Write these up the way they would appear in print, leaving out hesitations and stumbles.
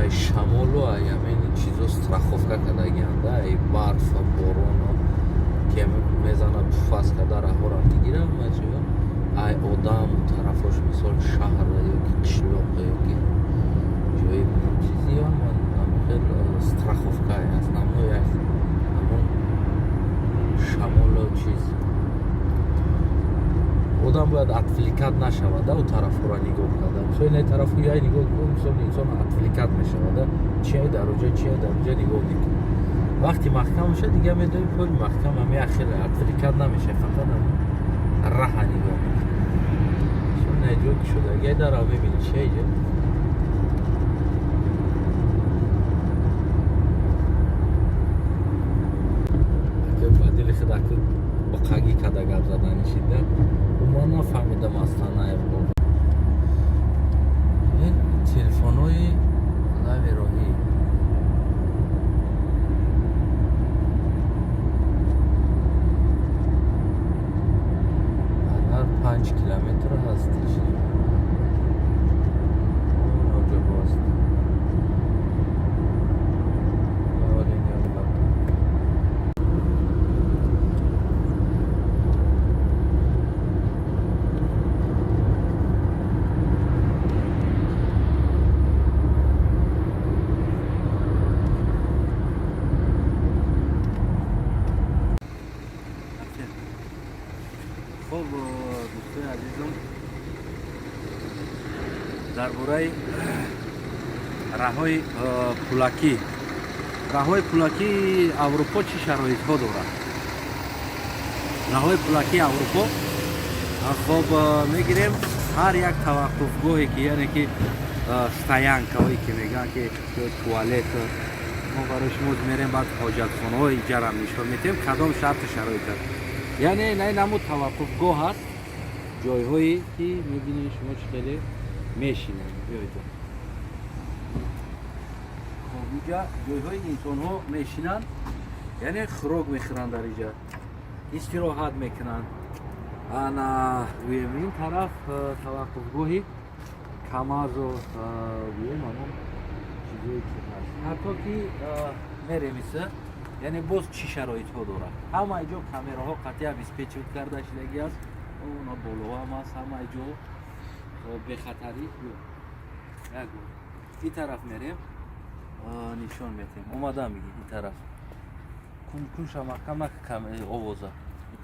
Ай шамолу, ай ҳамин чизо страховка кардагианда, ай барфа, бороно ки мезана, пуфас карда раҳоро мегира, ай одам тарафош, мисол, шаҳр ёки қишлоқ ёки ҷои чизи хел страховка основной ҳамон шамолу чиз. Одам бояд отвлекать нашавада, у тарафҳоро нигоҳ карда. Мисол, ина тарафу яй нигоҳ кун, мисол, инсон отвлекать мешавада, чиай дар уҷа, чиай дар уҷа нигоҳ мекунад. Вақти маҳкам мешавад, дига медони, пули маҳкам ҳами ахир отвлекать намешавад, фақат раҳа нигоҳ мекунад. Ҷо ки шуда, дара мебини, чиай ҷа. Ба дили худ буқагӣ када гап задани шида. Ман нафаҳмидам аслан. Ин телефонҳои лави роҳӣ. Ҳар 5 километр ҳаст, оҷо бост. Хуб, дӯстои азизам, дар бораи раҳҳои пулакӣ. Раҳҳои пулакии Аврупо чӣ шароитҳо дорад? Раҳҳои пулакии Аврупо, хоб, мегирем, ҳар як таваққуфгоҳе ки, яъне ки стоянкаҳое ки мегӯянд, ки туалет, мо барои шумо мерем, баъд ҳоҷатхонаҳои иҷарам нишон медиҳем, кадом шарту шароит аст. Яъне на намуд таваққуфгоҳ ҳаст, ҷойҳое ки мебинед шумо, чӣ хеле мешинанд. Биёед, хоб, инҷа ҷойҳои инсонҳо мешинанд, яъне хӯрок мехӯранд, дар инҷа истироҳат мекунанд. Ана, гӯем, ин тараф таваққуфгоҳи камазу, гӯем, ҳамон чизое ки ҳаст. Ҳатто ки меремиса, яъне боз чӣ шароитҳо дорад? Ҳамаи ҷо камераҳо қатъи обеспечивать карда шудагӣ аст. Она болоҳо ҳам аст, ҳамаи ҷо бехатарӣ. Як бор ин тараф мерем, нишон метем. Омада миги ин тараф кунша маҳкам нака, овоза. Ин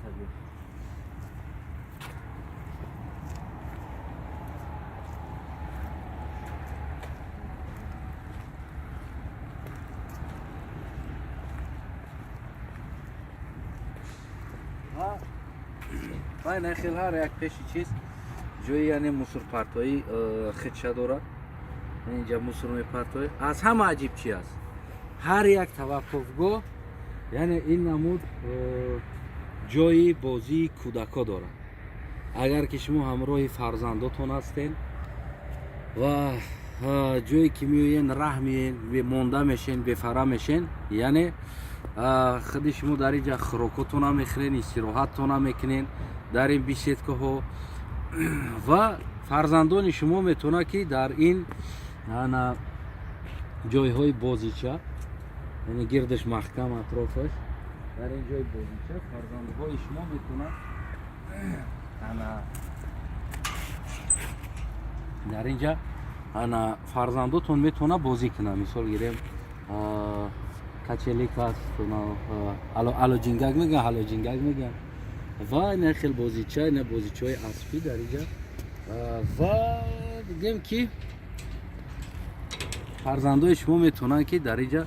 вай хел ҳар як пеши чиз ҷои, яъне мусорпартоӣ хидша дорад. Инҷа мусор мепартоӣ. Аз ҳама аҷиб чи аст? Ҳар як таваққуфгоҳ, яъне ин намуд ҷои бозии кӯдакҳо дорад. Агар ки шумо ҳамроҳи фарзандотон ҳастен ва ҷое ки меоен, раҳ меен, монда мешен, бефара мешен, яъне худи шумо дар инҷа хӯрокотона мехӯрен, истироҳаттона мекунен дар ин беседкаҳо ва фарзандони шумо метавонад, ки дар ин ана ҷойҳои бозича, яъне гирдаш маҳкам, атрофаш, дар ин ҷои бозича фарзандҳои шумо метавонад ана дар инҷа ана фарзандотон метавонад бозӣ кунад. Мисол гирем, качелик аст, алоҷингак мегӯян, ҳалоҷингак мегӯян ва ина хел бозича, ина бозичаҳои аспӣ дар инҷа. Ва дидем, ки фарзандои шумо метавонанд, ки дар инҷа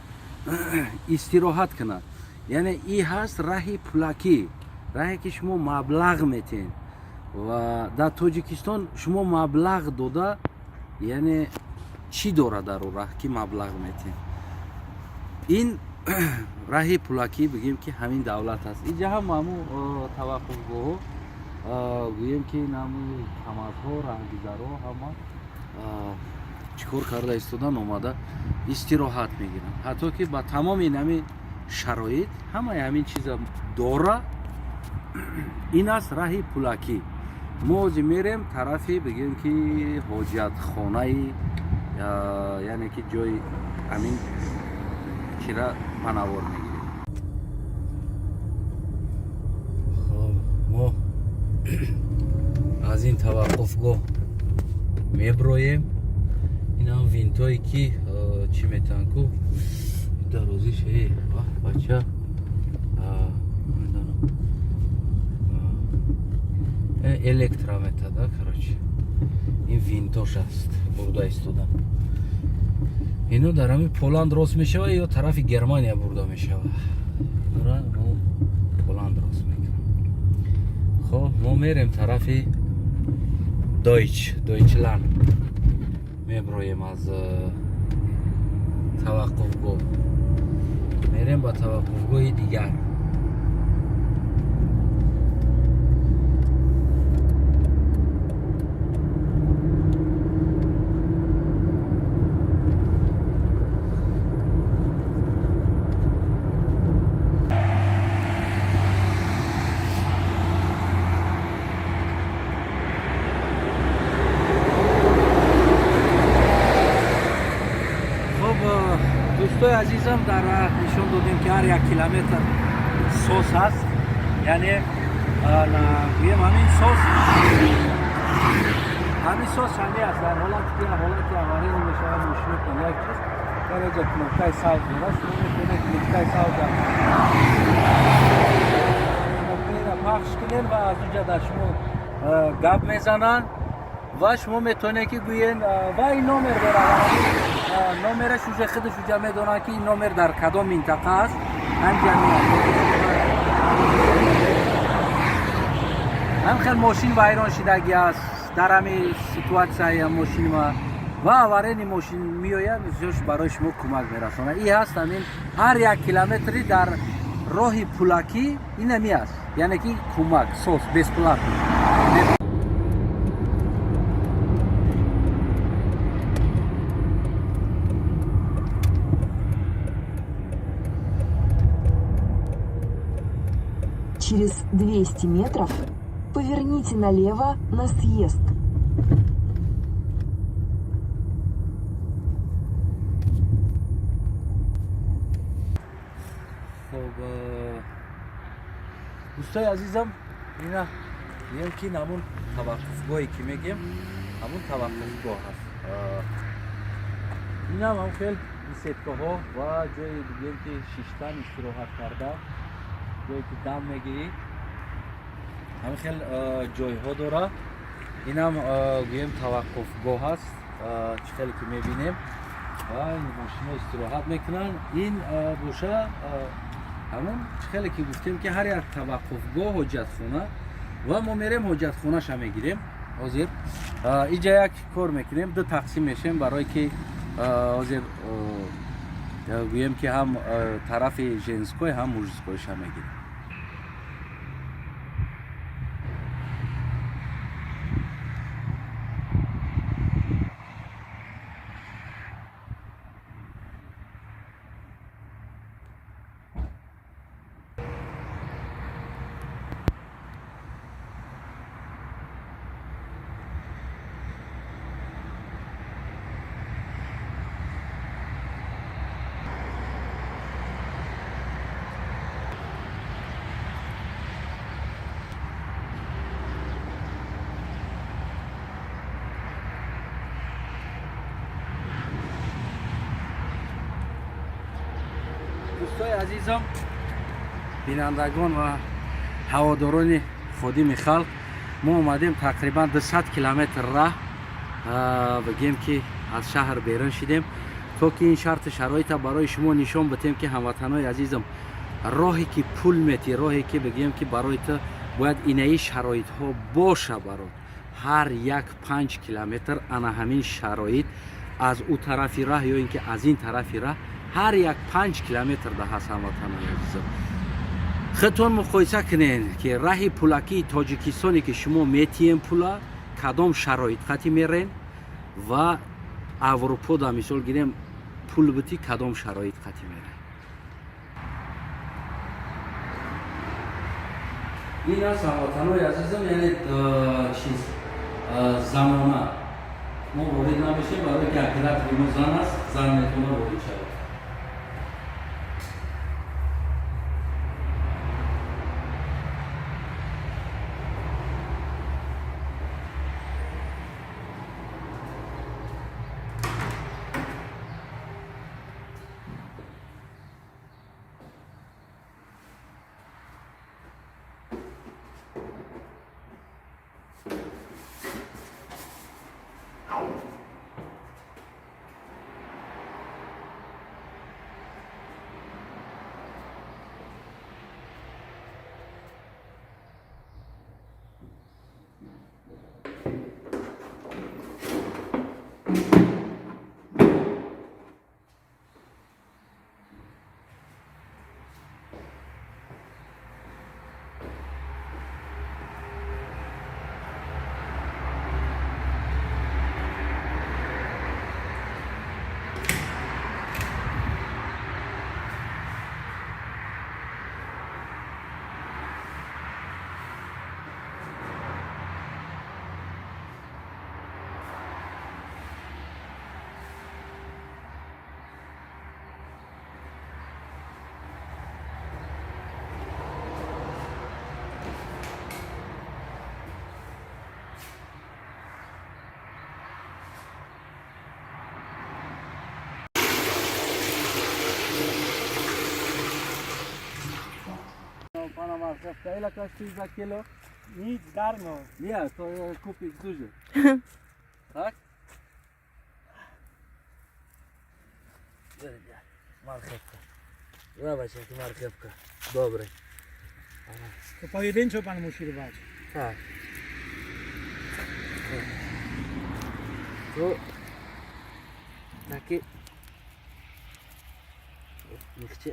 истироҳат кунанд. Яъне и ҳаст раҳи пулакӣ, раҳе ки шумо маблағ метиҳед. Ва дар Тоҷикистон шумо маблағ дода, яъне чӣ дорад дар о раҳ, ки маблағ метиҳед? Ин раҳи пулакӣ, бигем, ки ҳамин давлат аст. Инҷа ҳам ҳамун таваққуфгоҳҳо, гӯем, ки ҳамун камазҳо, раҳгузарҳо ҳама чӣ кор карда истодан, омада истироҳат мегиранд. Ҳатто ки ба тамоми ҳамин шароит, ҳамаи ҳамин чиза дора. Ин аст раҳи пулакӣ. Мо ҳозир мерем тарафи, бигем, ки ҳоҷатхонаи Яъне ки ҷои ҳамин чира ба навор мегирем. Хоб, мо аз ин таваққуфгоҳ меброем. Инам винтое ки чӣ метавон ку дарозиш, бача, намедонам, электро метада. Короче, ин винтош аст, бурда истода. Ино дар ҳамин Поланд рост мешава ё тарафи Германия бурда мешава. Инора мо Поланд рост мекунем. Хоб, мо мерем тарафи Дойчланд, меброем аз таваққуфгоҳ, мерем ба таваққуфгоҳи дигар. Хоб, дӯстои азизам, дар нишон додем, ки ҳар як километр сос ҳаст. Яъне гӯем, ҳамин сос ҳами аст. Дар ҳолате ки ҳолати аварийный мешавад мошинотон, як чиз, дар кнопкаи сабз дорад, шумо метавонед кнопкаи сабза кнопкаро пахш кунед ва аз уҷа дар шумо гап мезананд ва шумо метавонед ки гӯен ва ин номер дорад. Номераш уже худаш уҷа медонад, ки ин номер дар кадом минтақа аст. Ҳамҷа меяд. Ҳам хел мошин вайрон шидагӣ аст, дар ҳами ситуатсияи мошин ва аварийный мошин меояд, зиёш барои шумо кӯмак мерасонад. И ҳаст ҳамин ҳар як километри дар роҳи пулакӣ инами аст, яъне ки кӯмак сос бесплатно. Через 200 метров поверните налево на съезд. Хоб, дӯстои азизам, ина мегӯем, ки ҳамун таваққуфгоҳе ки мегем, ҳамун таваққуфгоҳ аст. Инам ҳам хел беседкаҳо ва ҷое бигӯем, ки шиштан, истироҳат кардан, ҷое ки дам мегирӣ, ҳамин хел ҷойҳо дорад. Инам гӯем, таваққуфгоҳ аст, чӣ хеле ки мебинем, ва мошино истироҳат мекунанд. Ин боша ҳамон чӣ хеле ки гуфтем, ки ҳар як таваққуфгоҳ ҳоҷатхона, ва мо мерем, ҳоҷатхонаша мегирем. Ҳозир иҷа як кор мекунем, ду тақсим мешем, барое ки ҳозир гӯем, ки ҳам тарафи женской, ҳам мужскойша мегирем. Дӯстои азизам, бинандагон ва ҳаводорони Ходими халқ, мо омадем тақрибан 200 километр раҳ, бигем, ки аз шаҳр берун шидем, то ки ин шарту шароита барои шумо нишон битем, ки ҳамватанои азизам, роҳе ки пул метӣ, роҳе ки бигем, ки барои ту бояд инаи шароитҳо боша. Барот ҳар як 5 километр ана ҳамин шароит аз ӯ тарафи раҳ ё ин ки аз ин тарафи раҳ ҳар як 5 километр да ҳаст. Ҳамватанои азизам, худтон муқоиса кунед, ки раҳи пулакии Тоҷикистоне, ки шумо метиҳем пула, кадом шароит қати мерен ва Аврупо да мисол гирем, пул битӣ, кадом шароит қати мерен. Ин аст, ҳамватанои азизам, яъне чиз замона. Мо ворид намешем, барои ки оператори мо зан аст, зан метавона ворид шавад. Pana marchewka, ile kosztuje za kilo? Nic, darmo. Nie, to kupić duży. Tak? Marchewka. Zobacz, jaka marchewka. Dobry. To pojedynczo pan musi rwać. Tak. Tu taki. Nie chce.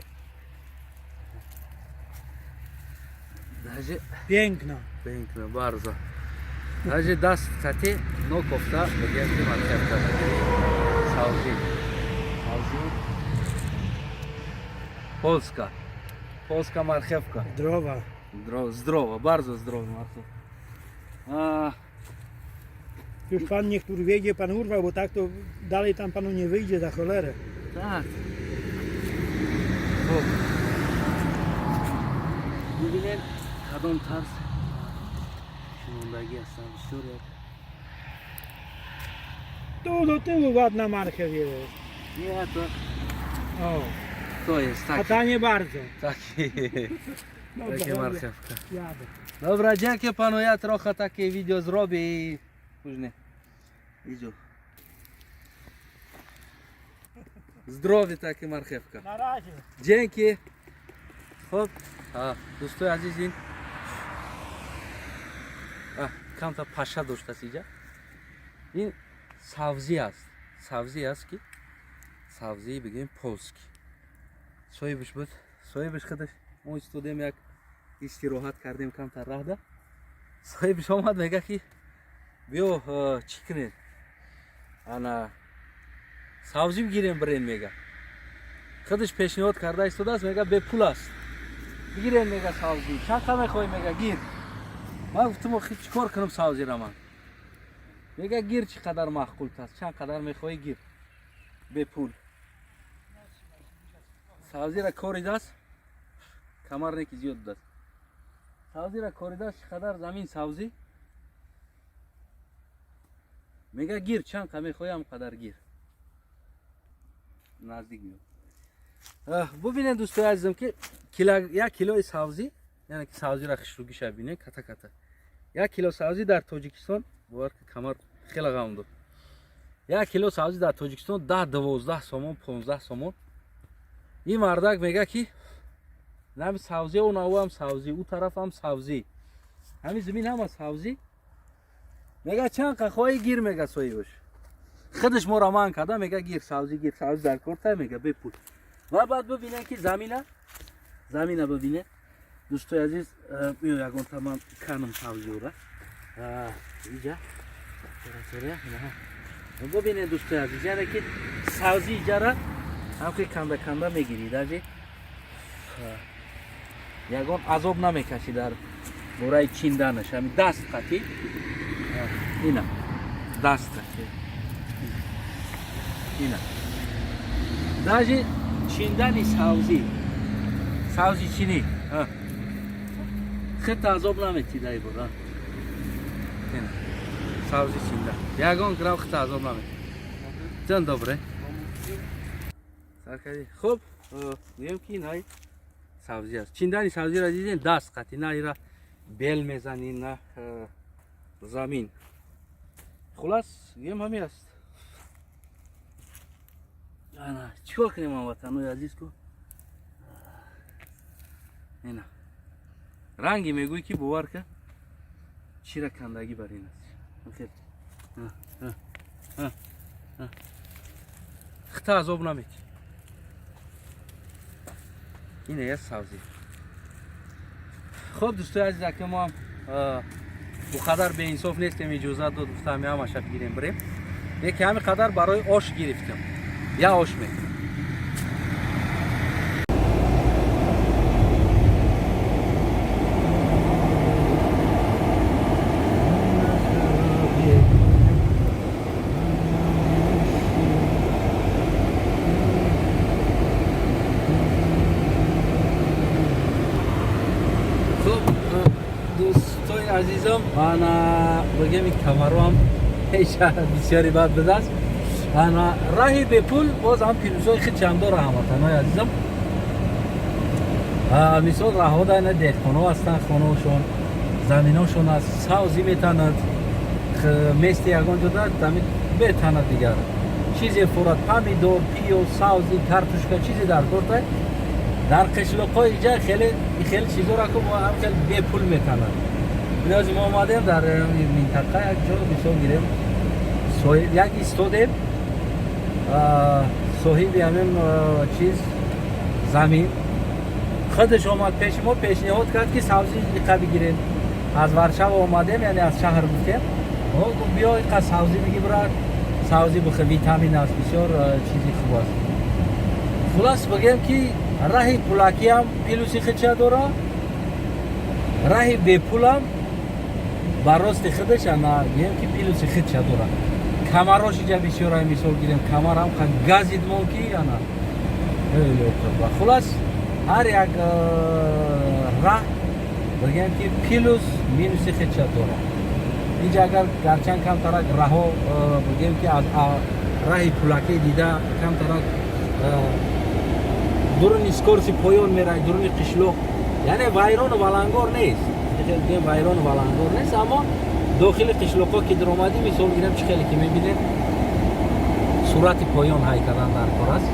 Даже Piękno. piękne, bardzo. Даже даст кстати, но кофта, мегем ки мархевка савзи. Савзи. Polska. Polska marchewka. Zdrowa. Zdrowa, bardzo zdrowa marchewka. A, Już pan niech tu wiedzie, pan urwał, bo tak to dalej tam panu nie wyjdzie za cholerę. tak. Хуб. Бибинед, кадом тарз шумондагӣ ҳастанд, бисёр як Tu do tyłu ładna marchew jest. Nie, to, O, to jest a taki, ta nie bardzo. taki, Dobra, takie dobra, marchewka. jadę. Dobra, dzięki panu, ja trochę takie video zrobię i później. Idziu. Zdrowie takie marchewka. Na razie. Dzięki. Хоб, дӯстои азиз, ин камта паша доштааст иҷа. Ин савзӣ аст, савзӣ аст, ки савзии бигӯем полский. Соҳибаш буд, соҳибаш худаш. Мо истодем, як истироҳат кардем камтар раҳда. Соҳибаш омад, мега ки биё, чӣ кунед, ана савзӣ бигирем, бирем, мега. Худаш пешниҳод карда истодааст, мега, бепул аст, бигирем, мега, савзӣ чанд қа мехоҳӣ, мега, гир. Ман гуфтам, охи чӣ кор кунам савзира ман? Мега, гир, чӣ қадар маъқулт аст, чанд қадар мехоҳӣ, гир, бепул. Савзира коридааст, камар неки зиёд будааст, савзира коридааст, чӣ қадар замин савзӣ. Мега, гир, чанд қа мехоҳӣ, ҳам қадар гир. Наздик биё. Бубинед, дӯстои азизам, ки як килои савзӣ, яъне ки савзиро хушругиша бинед, ката ката. Як кило савзӣ дар Тоҷикистон, бовар ки, камар хеле ғам дод, як кило савзӣ дар Тоҷикистон 10, 12 сомон, 15 сомон. Ин мардак мега ки нами савзӣ, онавам савзӣ, ӯ тарафам савзӣ, ҳамин замин ҳама савзӣ. Мега, чанд қа хоҳӣ, гир, мега. Соҳибаш худаш моро ман карда, мега, гир савзӣ, гир савзӣ, дар корта, мега, бепул. Ва баъд бибинед ки замина бибинед, дӯстои азиз. Биё, ягонта ман канам савзиёра иҷа. Бибинед, дӯстои азиз, яъне ки савзи иҷара ҳамки канда канда мегирӣ, даже ягон азоб намекашӣ дар бораи чинданаш, ҳами даст қатӣ, ина даст қатӣ. Ина даже чиндани савзӣ, савзи чинӣ хета азоб наметӣ дай бора. Савзи чинда ягон грамм хета азоб наметӣ. Dzień dobry. Хуб, мегӯем, ки инай савзӣ аст. Чиндани савзиро дидем, даст қатӣ, на ира бел мезанӣ, на замин. Хулас, гӯем, ҳамин аст. Ана чӣ кор кунем, ҳамватанои азиз, ку ина ранги мегӯй, ки бовар ка, чира кандагӣ бар ин аст. Хита азоб наметӣ. Ина я савзӣ. Хуб, дӯстои азиз, ака мо ҳам ӯ қадар беинсоф нестем, иҷозат дод, гуфтам ҳамаша бигирем, бирем. Яке ҳамин қадар барои ош гирифтам, я ош мекунам. Хуб, дӯстои азизам, ана бигем, ин камароам бисёри бад будааст. Ана раҳи бепул боз ҳам плюсҳои хел чанд дора, ҳамватанои азизам. Мисол, раҳҳо дар ина деҳқоно ҳастанд, хонаошон, заминошон аст, савзӣ метанад, мести ягон ҷода метанад, дигар чизе фурад, помидор, пиёз, савзӣ, картошка, чизе дар кортай. Дар қишлоқҳои иҷа хеле хеле чизоро ку ҳам хел бепул метанад. Бинози мо омадем дар минтақа, як ҷо, мисол гирем, як истодем, соҳиби ҳамин чиз замин худаш омад пеши мо, пешниҳод кард, ки савзӣ иқа бигирем. Аз Варшава омадем, яъне аз шаҳр, гуфтем. Гуфт, биё, иқа савзӣ биги, брат, савзӣ бихӯр, витамин аст, бисёр чизи хуб аст. Хулас, бигем, ки раҳи пулакиам плюси худша дора, раҳи бепулам ба рости худаш, ана гӯем, ки плюси худша дора. Камарош иҷа бисёр, мисол гирем, камарам газидмон, ки ана. Хулас, ҳар як раҳ, бигем, ки плюс минуси худша дора. Инҷа агар гарчанд камтарак раҳо, бигем, ки аз раҳи пулакӣ дида камтарак дуруни скорости поён меравад, дуруни қишлоқ, яъне вайрону валангор нест, вайрону валангор нест, аммо дохили қишлоқҳо ки даромадӣ, мисол гирем, чӣ хеле ки мебинем, сурати поён ҳай кардан дар кор аст.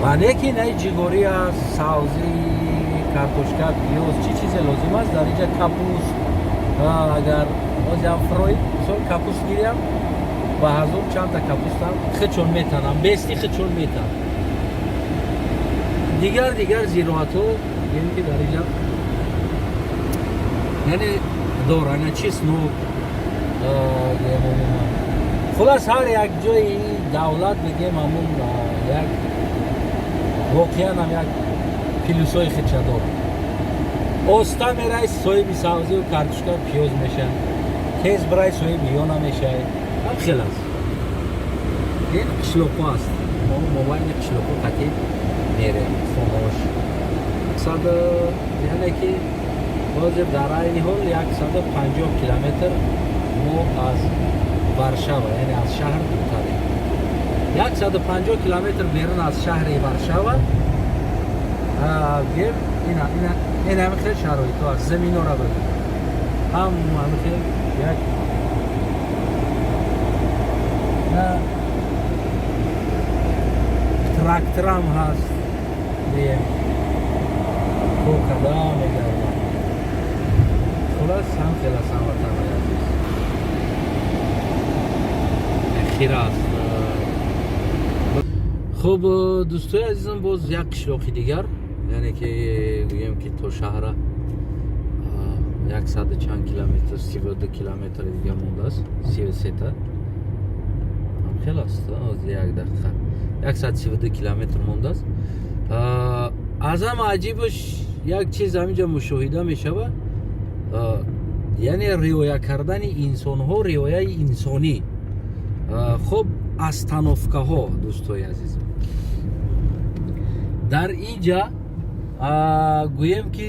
Ва лекин ай ҷигорӣ аст, савзӣ, картошка, пиёз, чӣ чизе лозим аст дар инҷа, капуст. Агар ҳозиам фроид, мисол, капуст гирям, ба ҳазор чандта капустам худшон метанам, бести худшон метанам. Дигар зироатҳо, гирем, ки дар инҷа, яъне доран чеснок. Хулас, ҳар як ҷои давлат, бигем, ҳамун як воқеан ҳам як плюсҳои худша дорад. Оста мерай, соҳиби савзию картошка, пиёз мешавад, тез бирай, соҳиби ёна мешавад. Ҳам хел аст. Ин қишлоқҳо аст, мо мобайни қишлоқҳо қатӣ мерем, хонаош сад, яъне ки ҳозир дар айни ҳол 150 километр мо аз Варшава, яъне аз шаҳр дуртарем. 150 километр берун аз шаҳри Варшава гем. Ин ҳами хел шароитҳо аст. Заминора бибин, ҳам ҳами хел як на тракторам ҳаст, гӯем, кор карда мегардад. Хулас, ҳам хел аст, ҳамватанои азиз. Хира аст. Хуб, дӯстои азизам, боз як қишлоқи дигар, яъне ки гӯем, ки то шаҳра яксаду чанд километр, 32 километри дига мондааст, 33-та хел аст. Ҳозир як дақиқа, 132 километр мондааст. Аз ҳама аҷибаш як чиз ҳаминҷа мушоҳида мешавад, яъне риоя кардани инсонҳо, риояи инсонӣ. Хуб, остановкаҳо, дӯстои азизм, дар инҷа гӯем ки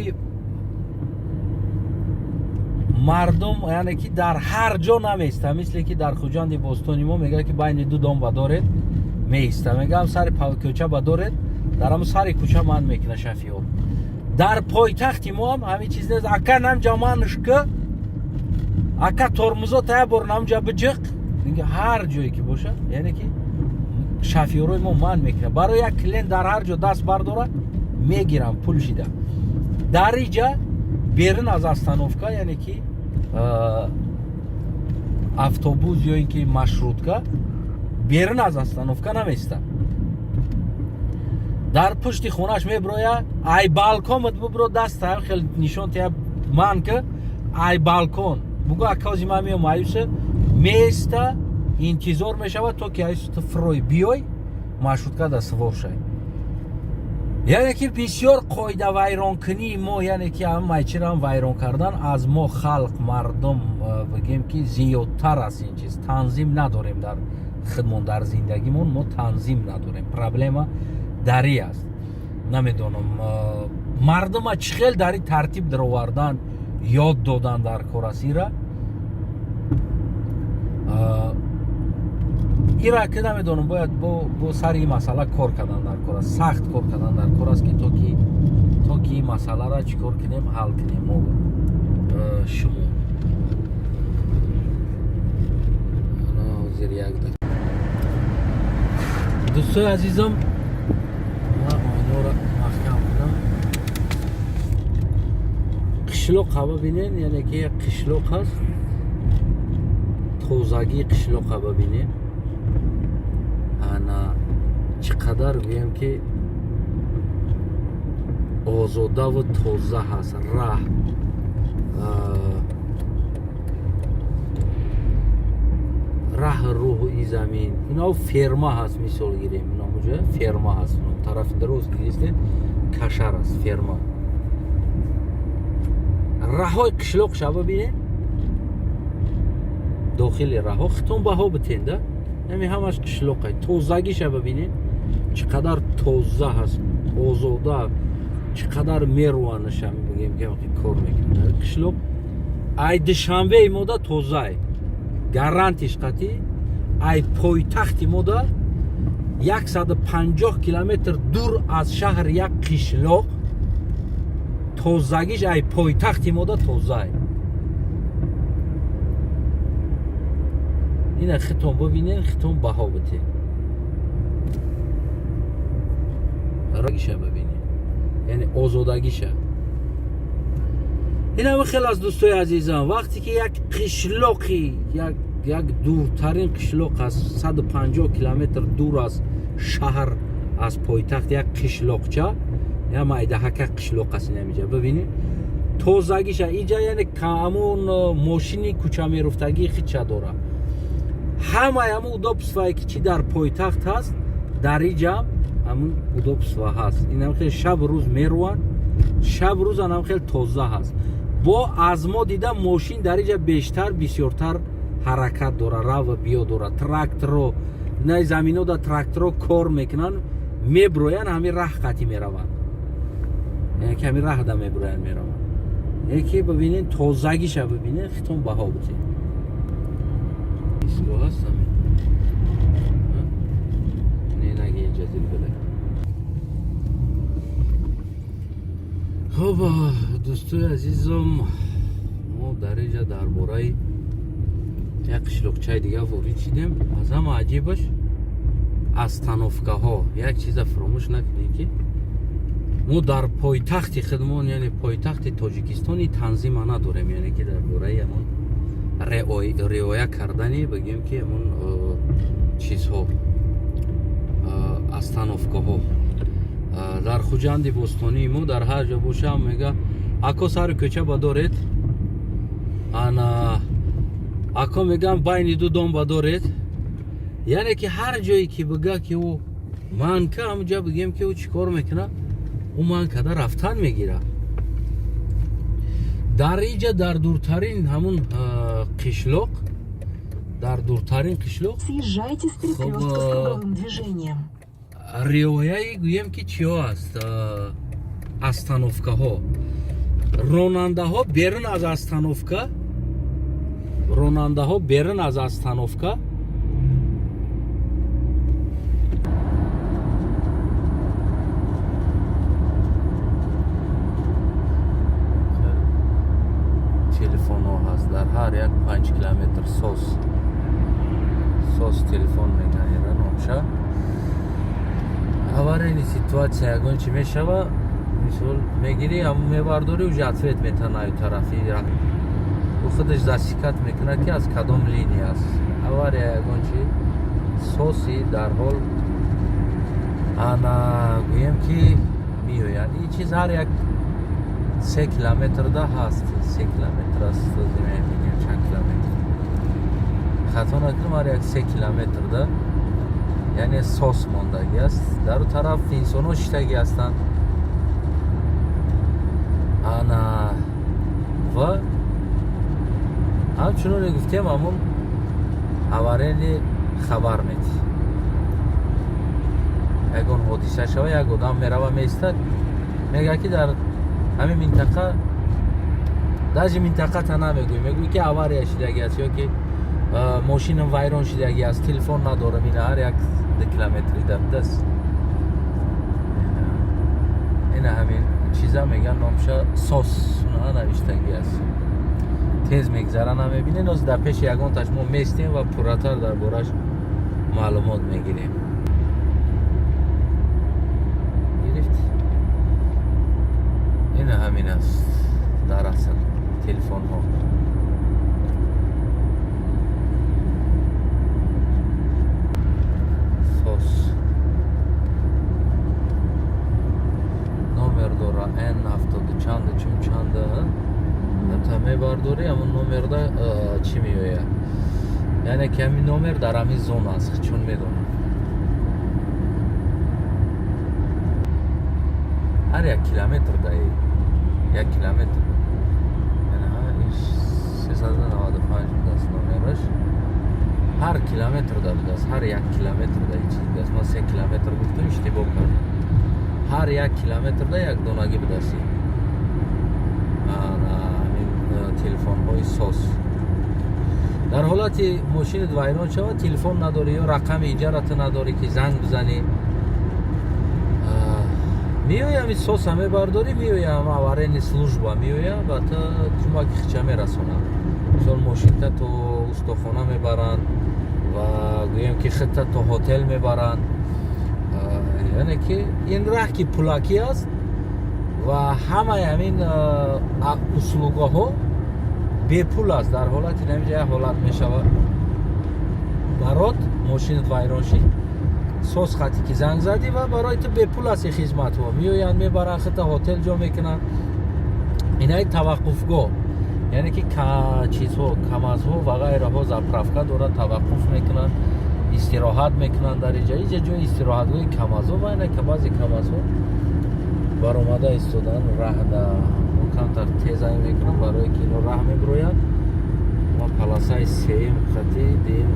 мардум, яъне ки дар ҳар ҷо намеиста, мисле ки дар Хуҷанди бостони мо мегӯяд ки байни ду дом бадоред, меиста. Мегӯям, сари кӯча бадоред, дар ҳамн сари кӯча ман мекуна шофёр. Дар пойтахти мо ҳам ҳамин чиз нест. Ака, намҷа манушка, ака, тормозо та як бор намҷа биҷиқ. Ҳар ҷое ки бошад, яъне ки шофёрои мо ман мекунад. Барои як клиент дар ҳар ҷо даст бардорад, мегирам пул шида. Дар иҷа берун аз остановка, яъне ки автобус ё ин ки маршрутка берун аз остановка намеистад. Дар пушти хонаш меброя, ай балконат бубро, даста хел нишон тия, ман ки ай балкон бугӯ, ака, ози ман меом. Аюса меиста, интизор мешавад, то ки аюса ту фурой биёй, маршрутка да сувор шай. Яъне ки бисёр қоидавайронкунии мо, яъне ки ҳам майчирам вайрон кардан аз мо халқ, мардум, бигем ки зиёдтар аст. Ин чиз танзим надорем дар худмон, дар зиндагимон мо танзим надорем. Проблема дарӣ аст. Намедонам, мардума чӣ хел дари тартиб даровардан, ёд додан дар кор аст. Ира ки намедонам, бояд бо сари ин масъала кор кардан дар кор аст, сахт кор кардан дар кор аст, ки то ки ин масъаларо чӣ кор кунем, ҳал кунем мо шумо. Ҳозир як дӯстои азизам, ман оиноро маҳкам кунам. Қишлоқа бибинен, яъне ки як қишлоқ аст. Тозагии қишлоқа бибинен, ана чӣ қадар, гӯем ки, озодаву тоза ҳаст раҳ. Раҳ, рӯҳу и замин. Ино ферма ҳаст, мисол гирем, иномуҷа ферма ҳаст. Тарафи дароз гиристем, кашар аст, ферма. Раҳҳои қишлоқ ша бибинед, дохили раҳҳо хитон баҳо битенда, ҳами ҳамаш қишлоқай. Тозагиша бибинед, чӣ қадар тоза ҳаст, озода, чӣ қадар мерӯанаша, бигем ки кор мекунад. Қишлоқ ай Душанбеи мода тозай, гарантиш қатӣ. Ай пойтахти мода 150 километр дур аз шаҳр як қишлоқ тозагиш ай пойтахти мода тозай. Ина хитон бибинен, хитон баҳо битен, рагиша бибинен, яъне озодагиша. Инама хел аз, дӯстои азизам. Вақте ки як қишлоқи як дуртарин қишлоқ аст, 150 километр дур аз шаҳр, аз пойтахт, як қишлоқча, я майдаҳака қишлоқ аст, инамиҷа бибинед тозагиша. Иҷа яъне ҳамон мошини кӯча меруфтагии хича дора. Ҳамаи ҳамун удобствое ки чӣ дар пойтахт ҳаст, дар иҷа ҳамун удобство ҳаст. Инам хел шаб рӯз мерӯанд, шаб рӯз анам хел тоза ҳаст. Бо аз мо дида мошин дар иҷа бештар, бисёртар ҳаракат дора, рава биё дора. Тракторо на замино да тракторо кор мекунанд, меброянд, ҳамин раҳ қатӣ мераванд, яъне ки ҳамин раҳда меброянд, мераванд. Яке бибинед, тозагиша бибинед, хитон баҳо битед. Истгоҳ ҳаст ҳамин? Не, наги инҷа зилбила. Хуб, дӯстои азизам, мо дар инҷа дар бораи як қишлоқчаи дига ворид шидем. Аз ҳама аҷибаш остановкаҳо. Як чиза фуромӯш накунем, ки мо дар пойтахти худмон, яъне пойтахти Тоҷикистони, танзима надорем, яъне ки дар бораи ҳамон риоя кардани, бигем ки, ҳамон чизҳо, остановкаҳо. Дар Хуҷанди бостонии мо дар ҳар ҷо бошам, мега: «Ако, сари кӯча бадоред», ана ако, мегам, байни ду дом бадоред. Яъне ки ҳар ҷое ки бига ки ӯ манка, ҳамҷа, бигем ки, ӯ чӣ кор мекунад? Ӯ манкада рафтан мегирад. Дар иҷа, дар дуртарин ҳамун қишлоқ Дар дуртарин қишлоқ. Съезжайте с перекрестка с Хоба. круговым движением. Риояи, гӯем, ки чиҳо аст, остановкаҳо, ронандаҳо берун аз остановка, ронандаҳо берун аз остановка. Телефонҳо ҳаст дар ҳар як 5 километр. СОС, СОС телефон меган ира номша. Аварийный ситуация ягон чи мешава, мисол, мегирӣ, ҳамун мебардорӣ, уже ответ метана аю тарафи. Ӯ худаш засекать мекунад, ки аз кадом линия аст авария, ягон чи. СОСи дарҳол, ана, гӯем, ки меояд. Ин чиз ҳар як 3 километрда ҳаст. 3 километр аст, мебинем чанд километр. Хато накунам, ҳар як 3 километрда, яъне, СОС мондагӣ аст. Дар у тараф инсонҳо шиштагӣ ҳастанд. Ана, ва ҳамчуноне гуфтем, ҳамун аварийный хабар медиҳ. Ягон ҳодиса шава, як одам мерава, меистад, мегӯяд, ки дар ҳамин минтақа, даже минтақата намегӯй, мегӯй, ки авария шидагӣ аст ё ки мошинам вайрон шидагӣ аст, телефон надорам. Ина ҳар як 2 километри даст. Ина ҳамин чиза меган, номша СОС навиштагӣ аст. Тез мегзара, намебинед. Ноз дар пеши ягонташ мо местем ва пурратар дар бораш маълумот мегирем. Гирифт. Ина ҳамин аст дар асл телефонҳо. СОС номер дора, н ҳафтоду чанду чум чанда. Та мебардорӣ, ҳамон номерда чӣ меояд, яъне ки ҳамин номер дар ҳамин зона аст, чун медонам, ҳар як километр даи як километр 395 будааст номераш. Ҳар километр да будааст, ҳар як километр да чиз будааст. Ман 3 километр гуфтам, иштибоҳ кардам. Ҳар як километр да як донагӣ будааст ҳамин телефонҳои СОС. Дар ҳолати мошинат вайрон шавад, телефон надорӣ ё рақами иҷарата надорӣ, ки занг бизанӣ, меои, ҳамин СОСа мебардорӣ, меоя ҳама аварийный служба меоя ба та кӯмаки хича мерасонад. Мисол, мошинта то устохона мебаранд ва, гӯем, ки хитта то ҳотел мебаранд. Яъне ки ин раҳ ки пулакӣ аст ва ҳамаи ҳамин услугаҳо бепул аст. Дар ҳолати намиҷа як ҳолат мешавад, барот мошинат вайрон шид, СОС хати ки занг задӣ ва барои ту бепул аст ин хизматҳо. Меоянд, мебаранд, хита ҳотел ҷо мекунанд. Инаи таваққуфгоҳ, яъне ки чизҳо, КамАЗҳо ва ғайраҳо заправка дорад, таваққуф мекунанд, истироҳат мекунанд дар иҷа. Иҷа ҷои истироҳатгоҳи КамАЗҳо ва ина баъзе КамАЗҳо баромада истодаанд раҳда. Мо камтар тезай мекунам, барое ки ино раҳ мебироянд. Ма полосаи сеюм хати, дуюм.